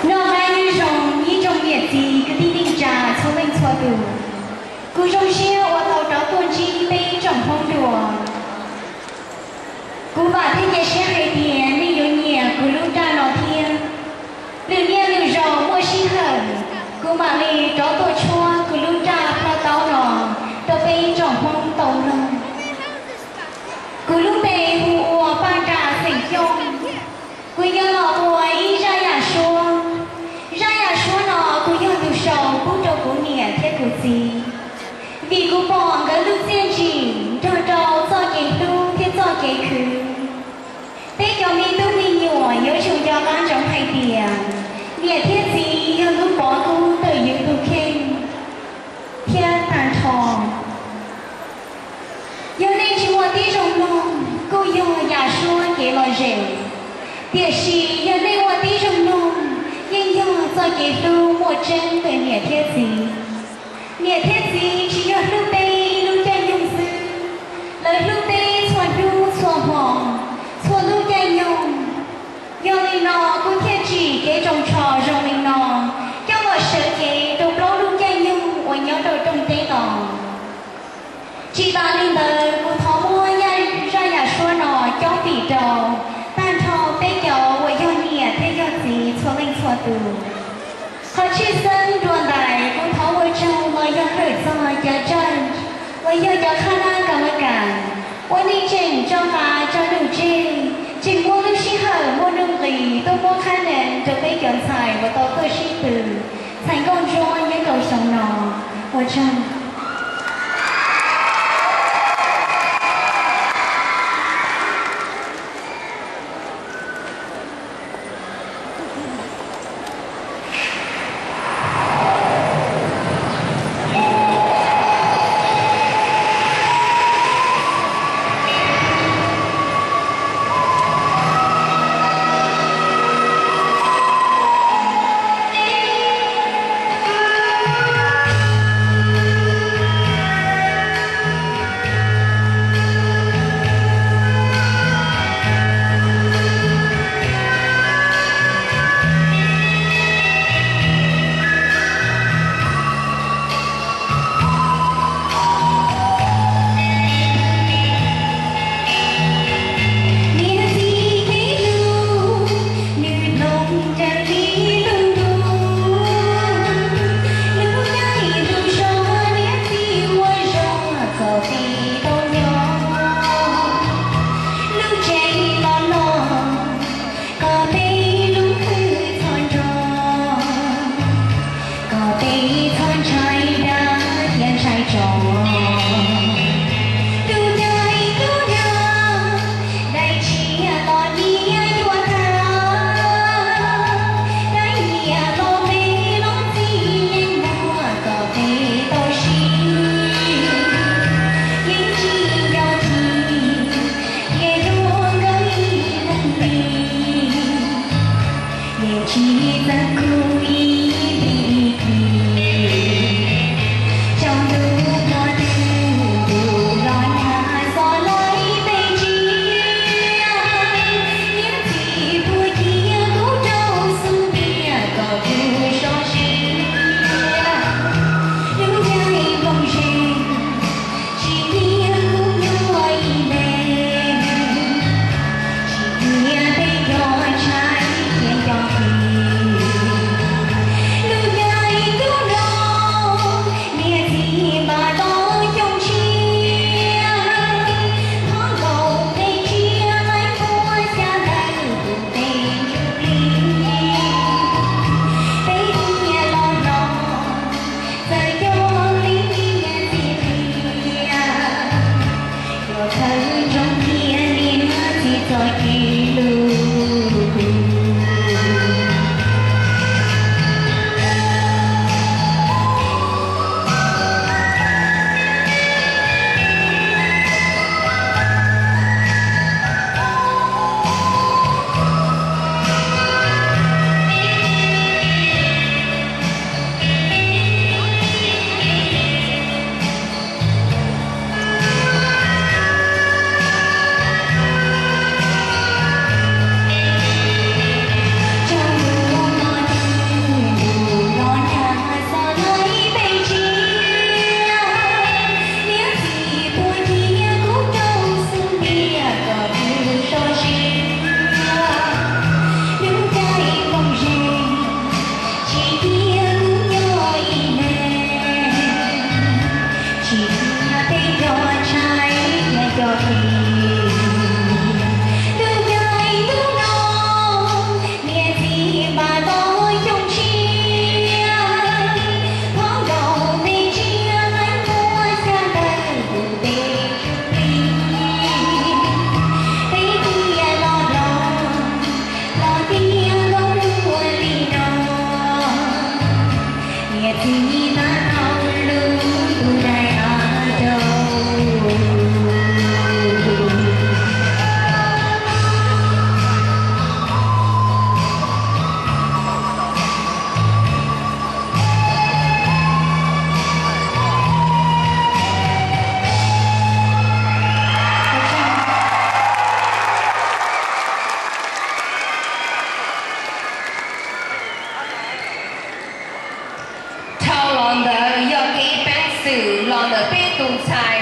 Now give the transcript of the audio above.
Noj qab nyob zoo ib tsoom niam txiv kwv tij neej tsa txhua leej txhua tus, kuv zoo siab uas tau rov tuaj ntsib peb tsoom Hmoob dua. Kuv vam thiab cia siab hais tias nej yuav nyiam kuv lub raj no thiab. Lwm niaj lwm zaus muaj sij hawm, kuv mam li rov tuaj tshuab kuv lub raj plhaub taub no rau peb tsoom Hmoob tau mloog. Kuv lub npe hu ua Paj Nra xeem Xyooj. Kuv yuav los ua ib zaj yam suab. Zaj yam suab no kuv yog tus sau pub rau kuv niam thiab kuv txiv, vim kuv pom nkawd lub txiaj ntsim nrog rau txoj kev hlub thiab txoj kev khwv. Peb cov me tub me nyuam yuav tsum nco qab ntsoov hais tias niam thiab txiv yog lub pov kub ntawm yus tus kheej thiab tag nrho. Yog nej tsis ua tib zoo mloog kuj yog yam suab kev lom zem, tiam sis yog nej ua tib zoo mloog yeej yog txoj kev hlub muaj tseeb ntawm niam thiab txiv. Niam thiab txiv tsis yog hlub peb ib lub caij nyoog xwb, lawv hlub peb txhua hnub txhua hmo, txhua lub caij nyoog. Yog li no kuv thiaj tsim kev tsoos tsho zoo li no coj los sawv cev rau plaub lub caij nyoog uas nyob rau rooj teb no. Tsis tas li ntawd kuv thov muab zaj yam suab no cob pim rau tag nrho peb cov uas yog niam thiab yog txiv txhua leej txhua tus. Qhov tshwj xeeb dua ntais kuv thov ua tsaug los yog hawm txog cov judge los yog cov qhab lab kam la kam uas nej tseem tso qab tso lus tseg, tseem muaj lub sij hawm muaj nuj nqis tuaj muab qhab nees rau peb cov ntxhais uas tau tuaj sib tw txhais nkauj ntsuab nyob rau xyoo no. Ua tsaug. tus ntxhais